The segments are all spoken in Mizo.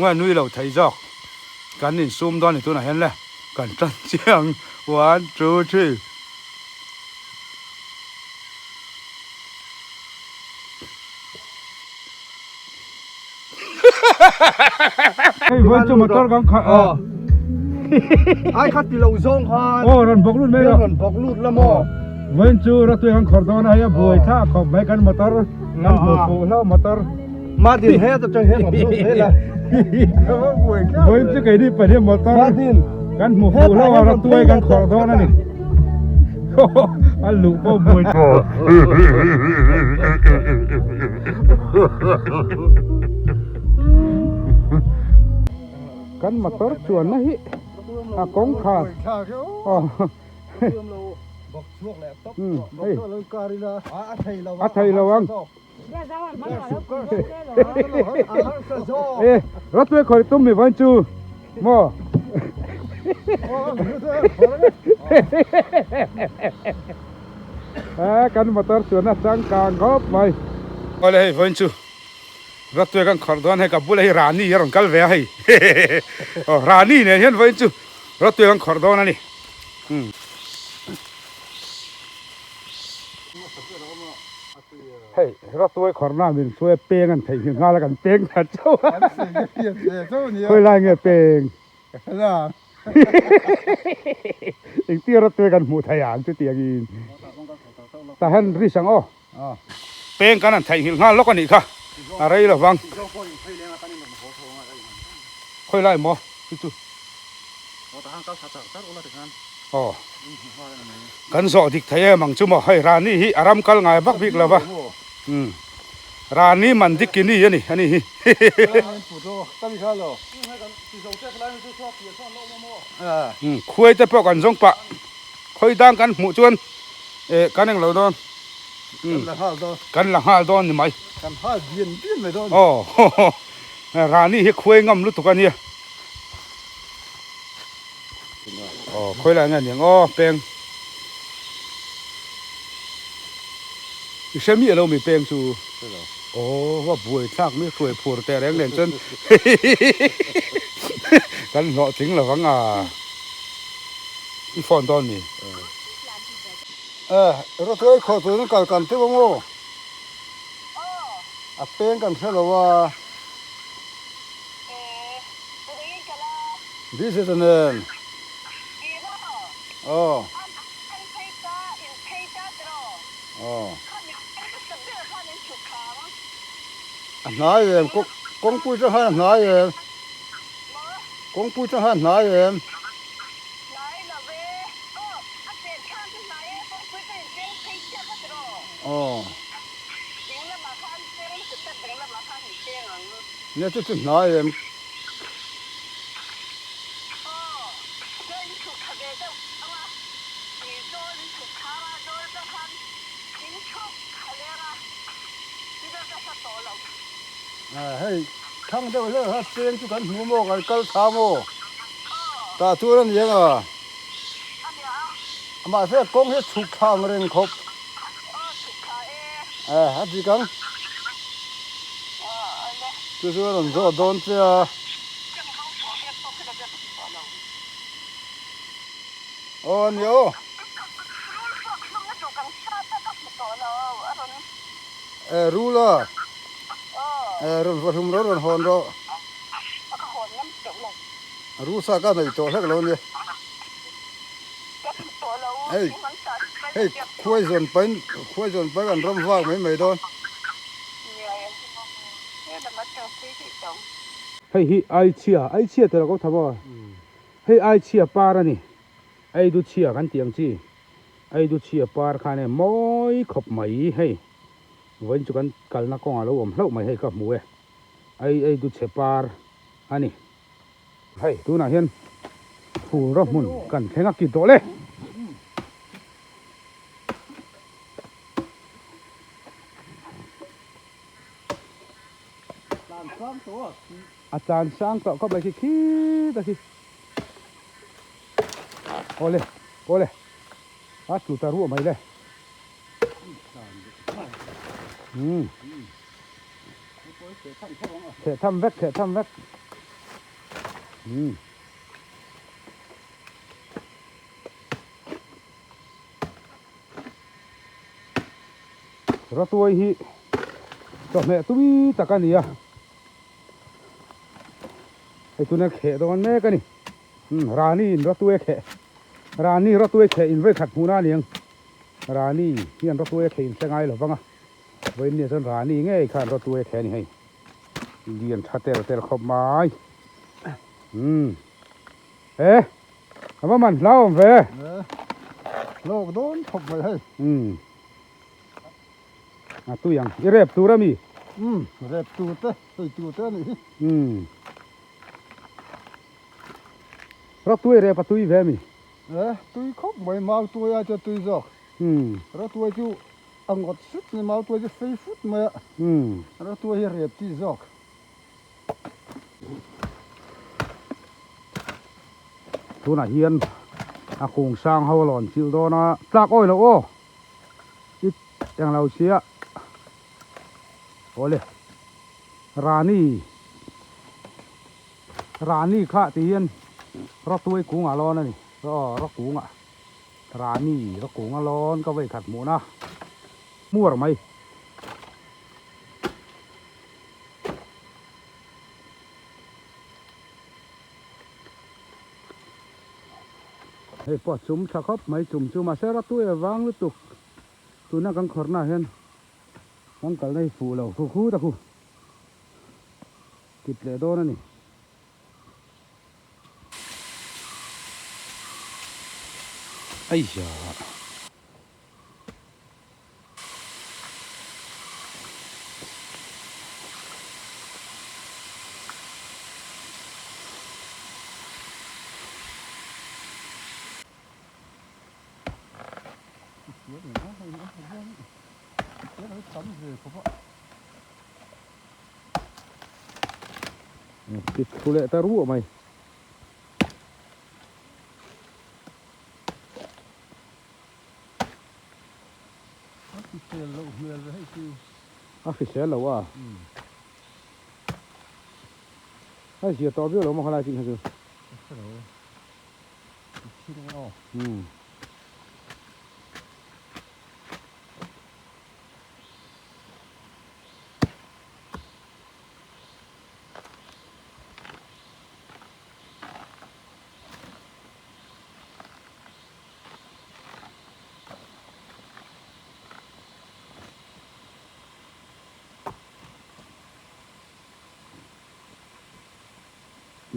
Nge nui lo thei zawk kan insum dawn ni tunah hian le kan tan chiang one two three. Hei vawi chu motor kan khalh a. Ai kha ti lo zawng khan. Aw rawn bawk lut mai lo. Rawn bawk lut la maw. Vawiin chu Ratui kan khawrh dawn a hei a buai thla khawp mai kan motor kan hmu fuh hlauh motor. Madin he ta chang he ngam zawk mai la. Vawiin chu keini pahnih motor kan hmu fuh hlauh a Ratui kan khawrh dawn a ni. A luh pawh buai Kan motor chuanna hi a kawngkhar a thei lo ang e rawtui khawih tum mi vawiin chu maw. Kan motor chuan a changkang khawp mai. Awle hei vawiin chu Rawtui kan khawrh dawn hei ka bulah hi Rani a rawn kal ve a hei aw Rani nen hian vawiin chu Rawtui kan khawrh dawn a ni. Hei Rawtui khawrhna min hruai peng an theihnghilh nghal a kan peng that chauh a khawi lai nge peng. Engtir a tui kan hmuh thei ang chutiangin tah hian risk ang aw. Peng kan han theihnghilh nghal lawk a nih kha a rei lo vang. Khawi lai maw chu chu. Aw kan zawh dik thei em ang chu maw hei Rani hi a ram kal ngai vak bik lo va. Rani Mandikini a ni a ni hi. Khuai te pawh kan zawng pah khawi dang kan hmuh chuan eh kan englo dawn kan la nghal dawn ni mai. Kan nghal bian bian mai dawn. Aw Rani hi khuai ngam lutuk a nia. Aw khawi lai nge aniang aw peng. I hre miah lo mi peng chu. Aw va buai thlak mi hruai phur teh reng nen chuan kan hlawhtling lo vang a. I phone dawn mi. Eh Rawtuai khawh turin kal kan teuh ang aw. A peng kan hre lo a. Busy ta nen. Aw. Aw. A hnai em kawngpui chang khan a hnai em. Kawngpui chang khan a hnai em. Aw. Nia chu chu hnai em. Hei thang deuh hleuh kha cheng chu kan hmu maw kan kal thla maw tah tur a ni ang a mahse kawng hi a chhuk thla ang reng khawp a dik ang chu chu a rawn zawh dawn che a. Aw a ni aw. Eh rul a. Eh rawn va hlum rawh rawn hawn rawh. Rul sa ka nei tawh hlek lo ania. Hei hei khuai zawn pain khuai zawn pain kan ram vak mai mai dawn. Hei hi Aichhia Aichhia tih lo ko tha maw? Hei Aichhia par a ni. Eidu chhia kan tih ang chi. Eidu chhia par khan e mawi khawp mai hei. Vawiin chu kan kalna kawngah lo awm hlauh mai hei ka hmu e. Ei eidu chhe par a ni. Hei tunah hian phulraw hmun kan thleng a kit tawh le. A tlan sang tawh khawp mai khi khit a khi. Awle awle a tlu ta ruah mai le. Umm. Theh tham vek theh tham vek. Umm. Ratuai hi chawhmeh tui tak a ni a, hei tuna kheh dawn mek a ni. Umm Rani in Ratuai a kheh, Rani Ratuai kheh in vawikhat hmuhna a ni ang. Rani hian Ratuai a kheh in hre ngai lo vang a, vawiin nia chuan Rani ngei khan Ratuai a kheh a ni hei. Lian tha tel tel khawp mai. Umm e a va man hlauhawm ve. Hlawk dawn khawp mai hei. Umm a tui ang i rep tur ami? Umm rep tur te hei tur te a nih hi. Umm Rawtuai rep a tui ve ami? E tui khawp mai mau tuai ai chuan tui zawk. Umm Rawtuai chu a ngawt sut mai mau tuai chu fei fut mai a. Umm Rawtuai hi rep chi zawk. Tunah hian a kung sang ho a lawn chilh dawn a, tlak awi loh aw i englo sia awle Rani Rani kha ti hian rawtuai kung a lawn a ni aw raw kungah Rani raw kung a lawn ka vawikhat hmuhna hmuar mai. Hei pawh a chum tha khawp mai chum chu mahse rawtui a vang lutuk tuna kan khawrhna ah hian kan kalna hi fuh lo khu khu ta khu kit leh dawn a ni. Aiya. Kit thu leh ta ruah mai. A hrisel loh hmel ve hei chu. A hrisel lo a. A zia tawh viau lo maw khalai chin kha chu. A hre lo. I thi dawn aw. Umm.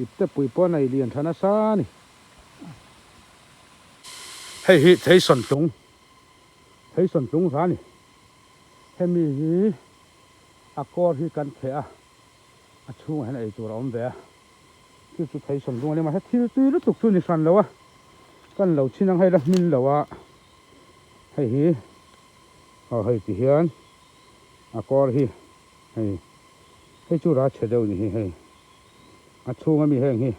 Ipte pui pawh nei lian tha nasa a ni. Hei hi theisawn tlung, theisawn tlung hla a ni. Hemi hi a kawr hi kan theh a, a chhungah hian eitur a awm ve a. Chu chu thei sawn tlung a ni mahse thil tui lutuk chu ni hran lo a, kan lo chhin ang hei la hmin lo a, hei hi aw hei ti hian a kawr hi hei hei chu ra chhe deuh ni hi hei a chhung ami heng hi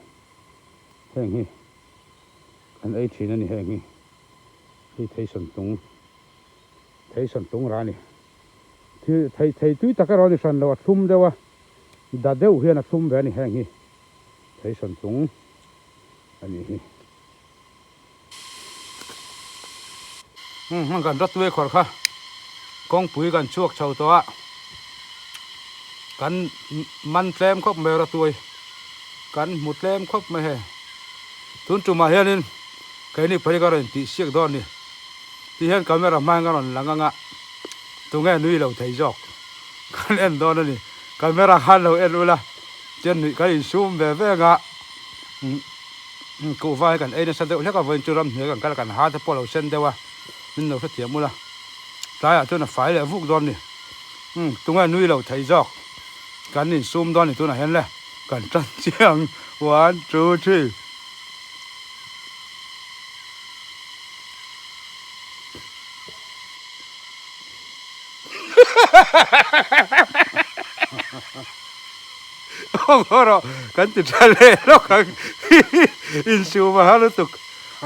heng hi kan ei thin a ni heng hi hei thei sawn tlung thei sawn tlung ra a ni thil thei thei tui tak erawh a ni hran lo a thlum deuh a. Da deuh hian a thlum ve a ni heng hi theisawn chung a nih hi. Umm kan rawtui khawr kha kawngpui kan chhuak chho tawh a, kan man tlem khawp mai rawtui kan hmu tlem khawp mai hei. Tun tumah hianin keini pahnih ka rawn intihsiak dawn a ni. Ti hian camera hmang ka rawn lang ang a, tunge nui lo thei zawk. Kan en dawn a ni. Camera khan lo en ula chuan nuih kan insum ve ve anga kuhva hi kan ei nasa deuh hlek a vawiin chu ramhnuai kan kal a kan ha te pawh a lo sen deuh a min lo hrethiam ula tlaiah chuan a fai leh vuk dawn a ni. Tunge nui lo thei zawk kan insum dawn a ni tunah hian le kan tan chiang one two three. Aw rawh kan ti tha leh lawk ang insum a har lutuk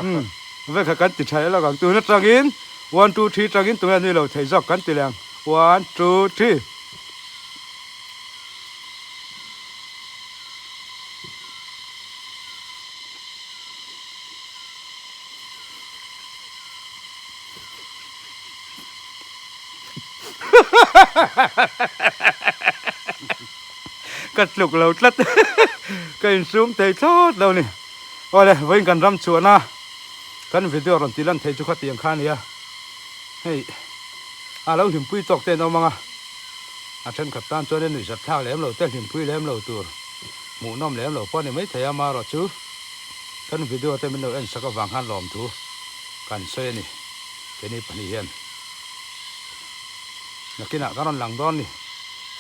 umm vekha kan ti tha leh lawk ang tun atangin one two three tangin tunge nui lo thei zawk kan ti leh ang one two three. Ka tluk lo tlat. Ka insum thei thlawt lo ni. Awle, vawiin kan ram chhuahna kan video rawn tih lan theih chu khatiang kha a nia. Hei, a lo hlimpui tawk te an awm ang a, a thenkhat tan chuan in nuihzat thlak lem lo te, hlimpui lem lo tur, hmuhnawm lem lo pawh a ni maithei a, amaherawhchu kan video te min lo en sak avang khan lawmthu kan sawi a ni, keini pahnih hian. Nakinah kan rawn lang dawn ni,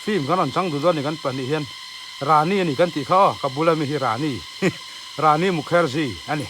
film kan rawn chang duh dawn ni kan pahnih hian, Rani a ni kan tih kha aw, ka bula mi hi Rani, Rani Mukherjee a ni.